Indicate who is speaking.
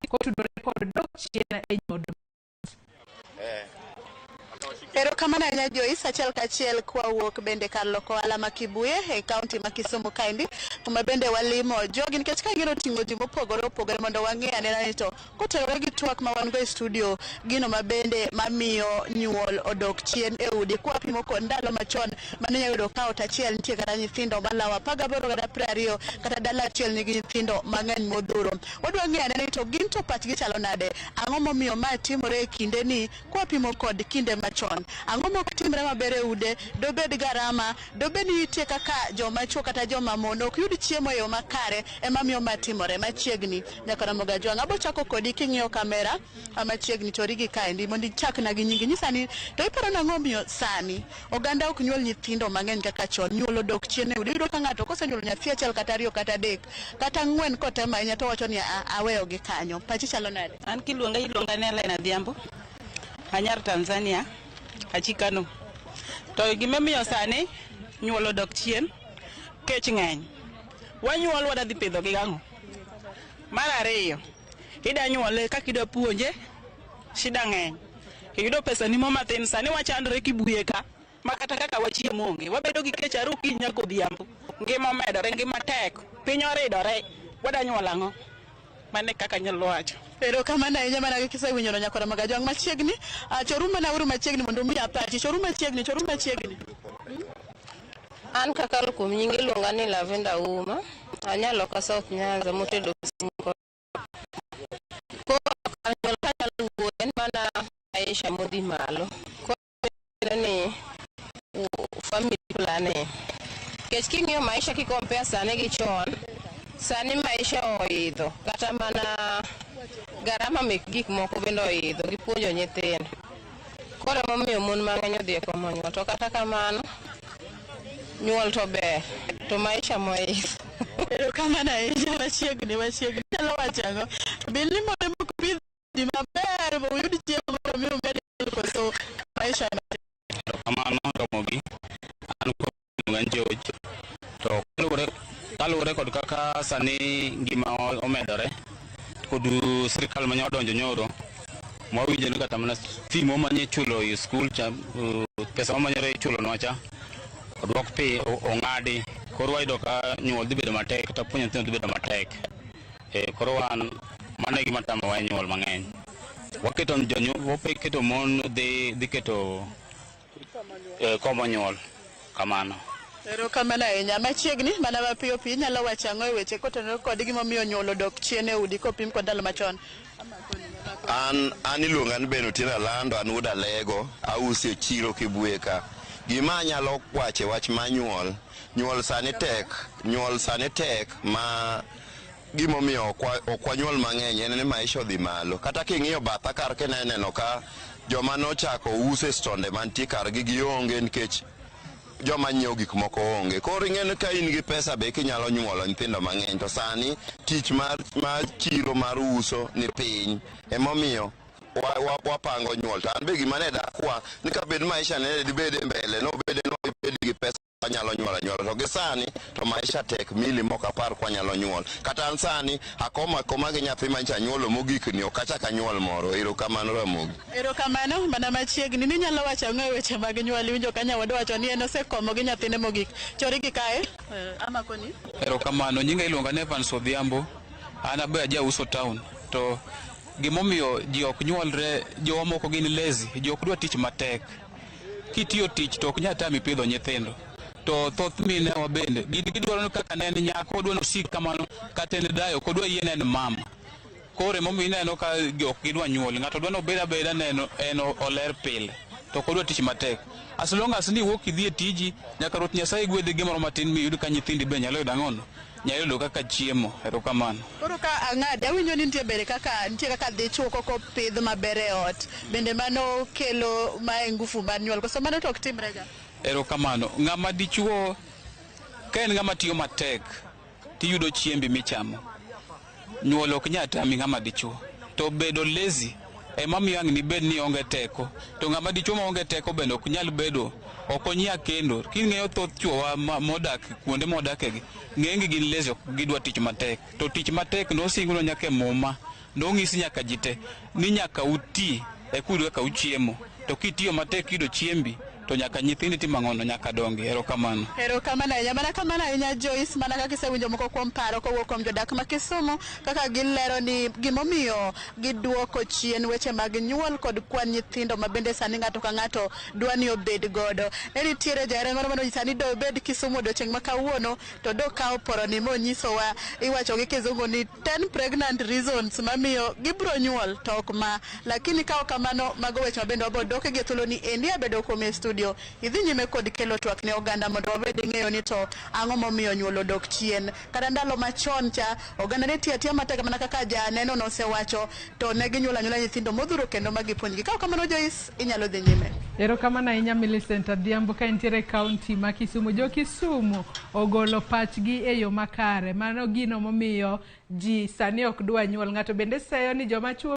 Speaker 1: Kotudore kod dok chien e nyodo.
Speaker 2: Erokamano ahinya, Joyce. Achiel kachiel kwawuok bende kar loko ohala ma Kibuye e kaunti ma Kisumu kaendi, kuma bende walimo jogi, nikech ka gino oting'o ji mopogore opogore mondo wang'e anena ni to kotenore gi twak ma wan go e studio, gino ma bende mamiyo nyuol odok chien e udi kwapimo kod ndalo machon mane inyalo yudo ka ot achiel nitie kata nyithindo malawo 18 kata 20, kata dala achiel nigi nyithindo mang'eny modhuro. Wadwa ng'eyo anena ni to gin to pachgi chalo nade, ang'o momiyo ma timore e kindeni kwapimo kod kinde machon, ang'o mok timre maber e ude, dobed garama, dobed ni nitie kaka joma chuo kata joma mon ok yud chiemo e yo makare ema miyo ma timore. Machiegni, Nyakaramogi Ajwang', abo chako kodi king'iyo kamera machiegni chori gi kaendi mondo ichakna gi nyingi. Nyisa ni to iparo nang'o omiyo sani oganda ok nyuol nyithindo mang'eny kaka chon, nyuol odok chien e udi? Iyudo ka ng'ato kosenyuolo nyathi achiel kata ariyo kata adek kata ang'wen, kotemo ahinya to owacho ni aweyo gi kanyo. Pachi chalo nade?
Speaker 3: An kiluonga, iluonga ni Ellen Adhiambo. Anyar Tanzania, achikano. To gimomiyo sani nyuol odok chien, kech ng'eny. Wanyuol wadhi pidho gi gang'o? Mar ariyo, ida nyuole kaka idwa puonje, shida ng'eny. Iyudo pesa ni mo mathin, sani wachandore Kibuye ka, ma kata kaka wachiemo onge. Wabedo gi kech are okinyi nyaka odhiambo. Ngima omedore, ngima tek, piny oridore. Wada nyuol ang'o? Mano e kaka anyalo wacho.
Speaker 2: Erokamano ahinya. Mana kaka isewinjono, Nyakora Ajwang', machiegni, choru mana uru machiegni mondo umiya pachi. Choru machiegni, choru machiegni.
Speaker 4: An kakalo kuom nying iluonga ni Lavenda Uma, anyalo ka South Nyanza motedo Kisumu. Koro kar nyuol kanyalo wuoyo en mana maisha modhi malo. Koro ni family planning. Nikech king'iyo maisha ki compare sani gi chon, sani maisha oidho, kata mana garama mek gik moko bende oidho gi puonjo nyithindo. Koro emomiyo mon mang'eny odhi e komo nyuol. To kata kamano, nyuol to ber, to maisha moidho.
Speaker 2: Erokamano ahinya. Machiegni, machiegni, inyalo wacho ang'o? Bin ni mondo moko pidh ji maber moyud chiemo mondo mi umed koso maisha?
Speaker 5: Kamano Ramogi, an iluonga ni George. To kaluwore kod kaka sani ngima omedore kod sirikal manya odonjo nyoro, mwawinjo ni kata mana fee mwamanye chulo e skul cha, pesa mwamanyore ichulonwa cha odwok pi ong'adi. Koro wayudo ka nyuol dhi bedo matek kata puonjo nyithindo dhi bedo matek. Koro wan mano e gima tamowa e nyuol mang'eny. Waketo jonyuol, waketo mon dhi keto komo nyuol kamano.
Speaker 2: Erokamano ahinya. Machiegni mana mapiyo piyo, inyalo wacho ang'o e weche kotenore kod gimomiyo nyuol odok chien e udi kopim kod ndalo machon?
Speaker 6: An iluonga ni Ben Otieno Alando, an wuod Alego, auso e chiro Kibuye ka. Gima anyalo wacho e wach mar nyuol, nyuol sani tek, nyuol sani tek ma gimomiyo ok wanyuol mang'eny en ni maisha odhi malo. Kata king'iyo batha kar ka ineno ka joma nochako uso e stonde mantie kargi gionge nikech joma nyiewo gik moko onge. Koro ing'e ni ka in gi pesa be kinyalo nyuolo nyithindo mang'eny, to sani tich mar chiro mar uso ni piny. Emomiyo wapango nyuol. To an be gima ne dakwa ni kabed maisha ne dibed e mbele, nobed no gi pesa wanyalo nyuolo anyuola. To gi sani to maisha tek mili mok apar kwanyalo nyuol. Kata an sani akoma akoma gi nyathi manyocha anyuolo mogik ni ok achak anyuol moro. Erokamano, Ramogi.
Speaker 2: Erokamano. Mana machiegni, ninyalo wacho ang'o e weche mag nyuol? Iwinjo ka nyawadwa wacho ni en osekomo gi nyathine mogik. Chori gi kae. Amakoni.
Speaker 7: Erokamano, nyinga iluonga ni Evans Odhiambo. An abe ajauso town. To gimomiyo ji ok nyuolre, jowa moko gin lazy, ji ok dwa tich matek. Kitiyo tich to ok nyal tami pidho nyithindo. To thoth minewa bende, gin gidwaro ni kaka ne en nyako, odwa ni osik kamano, kata en dayo, ok odwa yie ne en mama. Koro emomiyo ineno ka ok gidwa nyuol. Ng'ato dwa ni obed abeda ne en oler pile. To ok odwa tich matek. As long as ni iwuok idhi e tiji, nyaka Ruoth Nyasaye gwedhi gimoro matin miyud ka nyithindi be nyalo yudo ang'ono? Nyalo yudo kaka chiemo. Erokamano.
Speaker 2: Koro ka ang'adi, awinjo ni nitie bende kaka nitie kaka dichuo kok opidh maber e ot. Bende mano kelo mae ngufu mar nyuol koso mano to ok timre ga?
Speaker 7: Erokamano. Ng'ama dichuo ka en ng'ama tiyo matek tiyudo chiembi michamo. Nyuol ok nyal tami ng'ama dichuo. To bedo lazy ema miyo ang' nibed ni ionge teko. To ng'ama dichuo maonge teko bende ok nyal bedo. Ok onya kendo. King'eyo thoth chuowa modak kuonde modakegi, ng'enygi gin lazy, ok gidwa tich matek. To tich matek nosingnwa nyaka e muma, nong'is nyaka ji te ni nyaka uti eka uyud kaka uchiemo. To kitiyo matek kiyudo chiembi, to nyaka nyithindi tim ang'ono, nyaka dongi. Erokamano.
Speaker 2: Erokamano ahinya. Mana kamano ahinya Joyce, mana kaka isewinjo moko kuom paro kowuok kuom jodak ma Kisumu kaka gilero ni gimomiyo giduoko chien weche mag nyuol kod kwan nyithindo ma bende sani ng'ato ka ng'ato dwa ni obed godo. Ne nitiere jahera moro manonyisa ni dobed Kisumu odiochieng' ma kawuono to dokawo poroni monyisowa iwacho gi kizungu ni 10 pregnant reasons mamiyo gibro nyuol to ok ma. Lakini ka ok kamano mago weche ma bende wabro doke gi e thuolo ni endi abedo kuom e studio idhi nyime kod kelo twak ne oganda mondo wabed ng'eyo ni to ang'o momiyo nyuol odok chien. Kata ndalo machon cha oganda ne tiyo atiya matek mana kaka janeno nosewacho to ne ginyuolo anyuola nyithindo modhuro kendo ma gipuonjgi. Ka ok kamano Joyce inyalo dhi nyime.
Speaker 1: Erokamano ahinya Millicent Adhiambo ka entiere e kaunti ma Kisumu. Jo Kisumu ogolo pachgi e yo makare. Mano gino momiyo ji sani ok dwa nyuol. Ng'ato bende seyo ni joma chuo